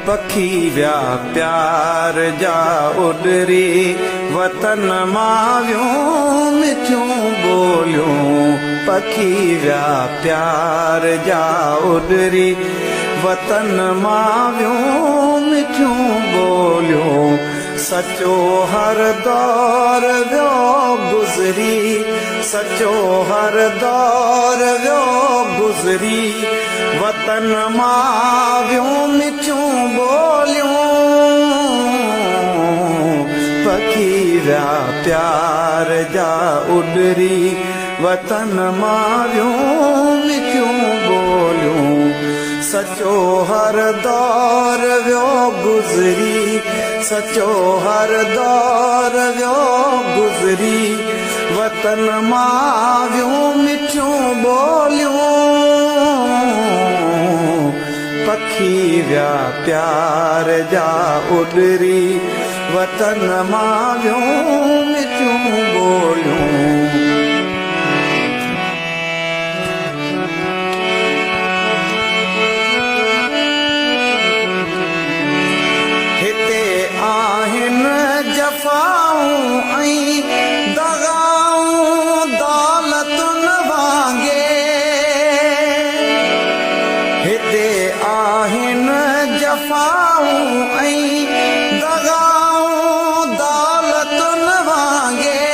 پکي ويا پيار جا اڏري، وطن مان ويون مٺيون ٻوليون. پکي ويا پيار جا اڏري، وطن مان ويون مٺيون ٻوليون. سچو هر دور ويو گذري، سچو هر دور ويو گذري، وطن مان ويون مٺيون ٻوليون. پکي ويا پيار جا اڏري، وطن مان ويون مٺيون ٻوليون. سچو هر دور ويو گذري، سچو هر دور ويو گذري، وطن مان ويون مٺيون ٻوليون. پکي ويا پيار جا اڏري، وطن مان ويون مٺيون ٻوليون. هتي آهن جفائون ۽ دغائون دولتن وانگي، هتي آهن جفائون ۽ دغائون دولتن وانگي،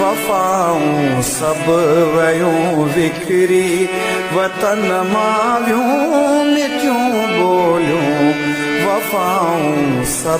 وفائون سڀ ويون وکري، وطن مان ويون مٺيون ٻوليون. وفائون سڀ.